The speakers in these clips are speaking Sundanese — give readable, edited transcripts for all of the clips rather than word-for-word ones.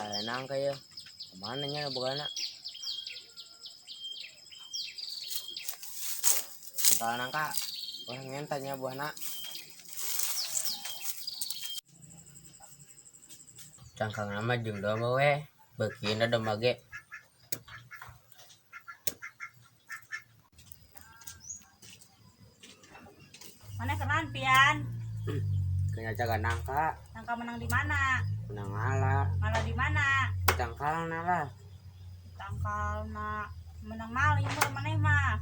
Aya nangka ya. Kemana nya bogana? Tangkal nangka. Orang ngentanya buahna. Cangkang nama jeung domba we. Beukina domba ge. Mana kenan pian? Kena jaga nangka. Nangka menang di mana? Menang ngala. Ngala di mana? Di tangkalna lah. Tangkalna menang maling mah maneh mah.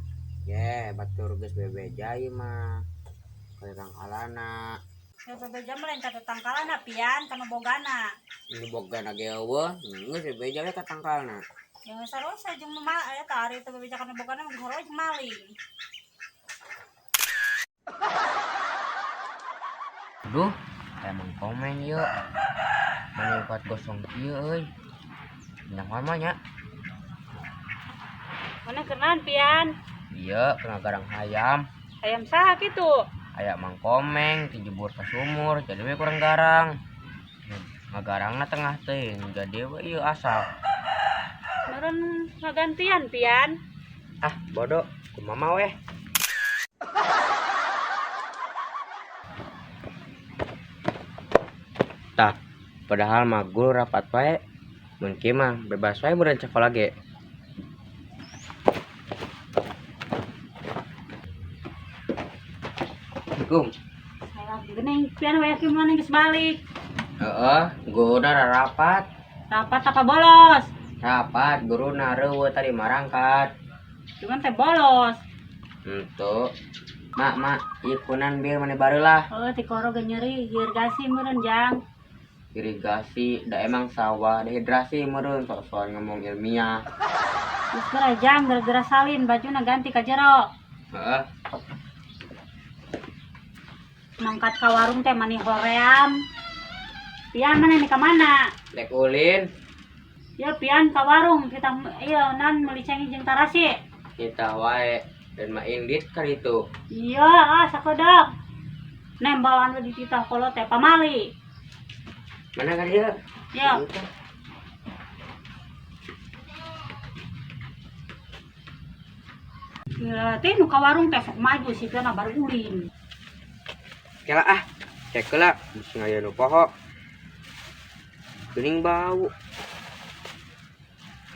Ye, batur geus bebeja ieu mah. Ka tangkalana. Ya bebeja mah lain ka tangkalana pian, kana bogana. Ini bogana ge eueuh, geus bebeja we ka tangkalna. Yang sarua jeung mah eta ari teu bebeja kana bogana mah sarua jeung maling. Aduh, emang komen yuk. Mana kuat gosong kieu euy. Minang mah nya. Mana kenan pian? Iya, kena garang hayam. Hayam saha kitu? Aya Mang Komeng dijebur ka sumur, jadi we kurang garang. Ngagarangna tengah teuing, jadi we ieu asap. Meureun ngagantian pian. Ah, bodoh, kumaha weh. Tah, padahal mah guru rapat wae. Mun kieu mah bebas wae meureun sakola ge. Assalamualaikum. Salah geuning pian we kieu mana geus balik. Heeh, guruna rapat. Rapat apa bolos? Rapat, guruna reueuh tadi marangkat. Cuman teh bolos. Henteu. Mak, mak, ieu kunan bir mane barulah. Oh, tikoro ge nyeri irigasi meureun jang. Irigasi, da emang sawah dehidrasi meureun sok-sokan ngomong ilmiah. Geus geura jang, gara-gara salin bajuna ganti ka jero. Heeh. Mangkat ka warung teh mani hoream. Pian mana nih ka mana? Dek ulin. Ya pian ka warung kita iya nan meuli cengeng jeung tarasi. Kita wae dan mah indit ka ditu. Iya, ah sakodak. Nembalan we dititah kolot teh pamali. Mana ka dieu? Ya. Ya, teh nu ka warung teh sok maju si pian baru ulin. Kela ah, cek heula bisi aya nu poho. Geuning bau.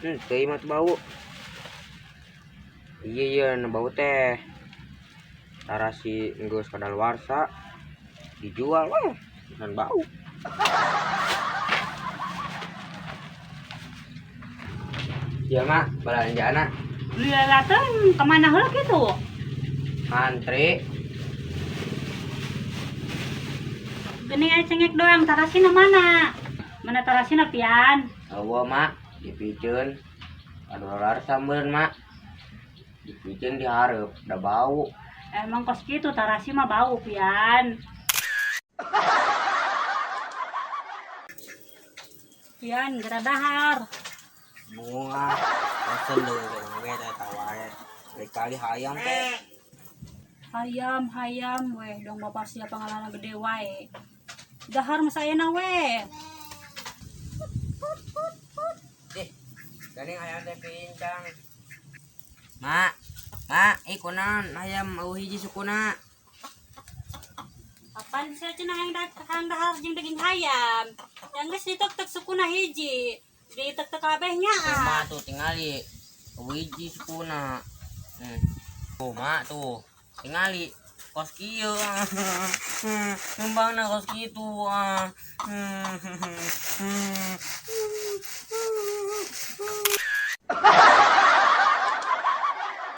Teu ieu mah teu bau. Iya iya nu bau teh. Tarasi geus kadaluarsa dijual weh, dan bau. Iya mak, belanjaana. Lila teh kemana heula kitu? Antri. Geuning aya cengek doang, tarasina mana? Mana tarasina pian? Eueuh mak, dipiceun. Kadaluarsa meureun mak. Dipiceun dihareup, da bau. Emang kos kitu tarasi mah bau pian. Pian geura dahar. Bunga, bosen deui we teh tawae. Kali hayam teh. Hayam, hayam weh dong bapak sia pangalana gede wae. Dahar mah sayana weh. Ih, geuning hayam teh pincang. Mak, mak, ih kunaon hayam eueuh hiji sukuna. Apaan sia cenah hayang hayang dahar jeung daging hayam. Yang geus ditek-tek sukuna hiji. Ditek-tek kabeh nya. Mak tuh tingali eueuh hiji sukuna. Tuh mak tuh tingali kos kieu. Nyumbangna kos kitu.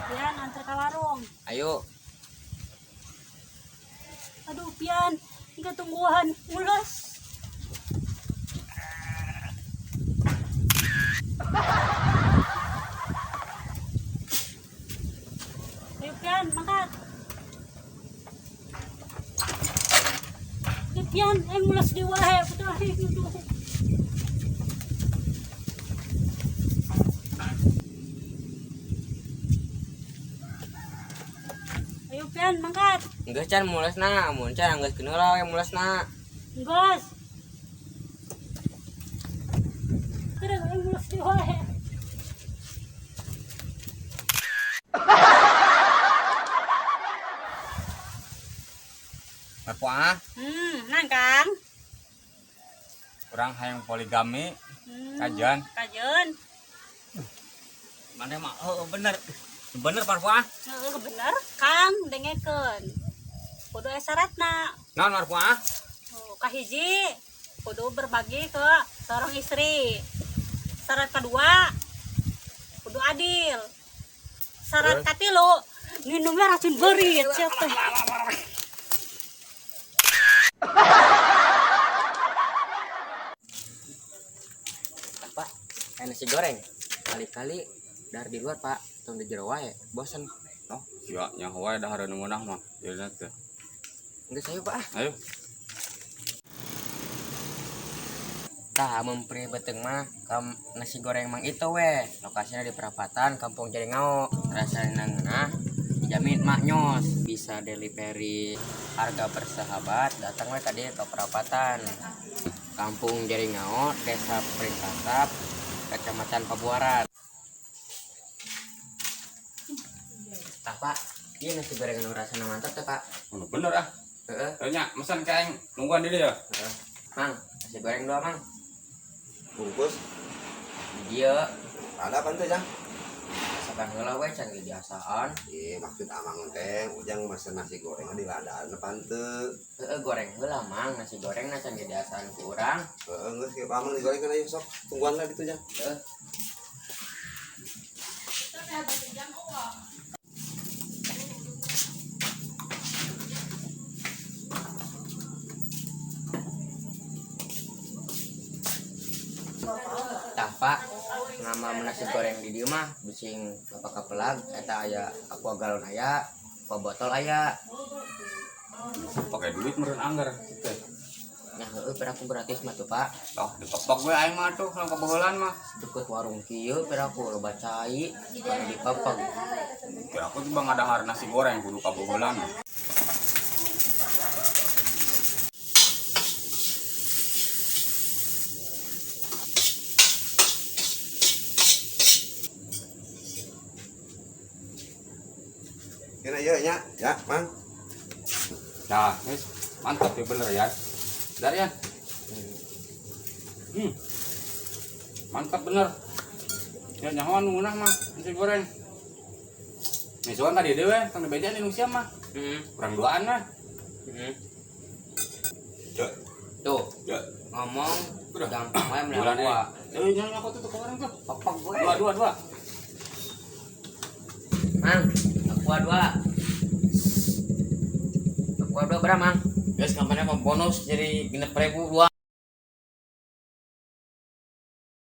Pian antar ka warung. Ayo. Aduh pian, hingga tungguan mules. Ayo pian, mangkat. Ayo pian, mules di wae, betul aing aduh. Ayo pian, mangkat. Geus can mulesna, mun can geus keuna we mulesna. Geus. Lucu wae. Marpuah, Nang Kang. Urang hayang poligami. Kajian. Kajian. Mana mah oh bener. Bener Marpuah. Heeh, bener Kang, dengekeun. Kudu aya syaratna. Naon Marpuah? Oh, kahiji kudu berbagi ke seorang istri. Syarat kedua kudu adil. Syarat katilu minumnya racun berit siapa? Pak, kayak nasi goreng. Kali-kali dari di luar, Pak. Tong di jero wae, bosen. Oh, sia nyaho wae dahar nu meunah mah. Jadina teh. Geus ayo, Pak. Ayo. Tah, mempri beteng mah kam nasi goreng Mang itu weh. Lokasinya di perapatan Kampung Jaringao. Rasanya ngeunah, dijamin maknyos. Bisa delivery harga bersahabat, datang we tadi ke perapatan. Kampung Jaringao, Desa Pringkasap, Kecamatan Pabuaran. Tah, Pak, ieu nasi goreng anu rasana mantap teh, Pak. Oh, bener ah. Heeh. Nya mesen ka aing nungguan di dieu. Heeh. Mang, nasi goreng dua, Mang. Bungkus. Di dieu Ada apa tuh, Jang? masakan heula we can biasaan. Iya, maksud amang teh ujang mesen nasi goreng di ladaan apa teu? Heeh, goreng heula Mang, nasi goreng na can biasaan ku urang. Heeh, geus kieu amang digoreng kan ayo sok tungguan lah ditu, Jang. Heeh. Tah Pak, nama nasi goreng di dieu mah bising bapak kapelag eta aya aqua galon aya, aqua botol aya. Pakai duit meureun anggar teh. Nah, heueuh peraku gratis mah tuh Pak. Toh dipepok we aing mah tuh kalau kabahelan mah. Deket warung kieu peraku loba cai, pada dipepeg. Kira aku tiba ngadahar nasi goreng kudu kabahelan. Kira ieu nya, ya, Mang. Nah, guys, mantap ya bener ya. Dari ya. Mantap bener. Ya nyahoan nu ngeunah mah nasi goreng. Misuan tadi deui we, tong dibeja nih nu sia mah. Heeh. Kurang duaan lah. Heeh. Ya, Tuh, ya. ngomong Udah. gampang wae beli Bulan aqua. eh. Jangan aku tuh kemarin tuh. Pepeg gue. Dua, dua, dua. Mang, aqua dua. Aqua dua berapa, Mang? Guys, kamarnya mau bonus jadi 6.000 dua.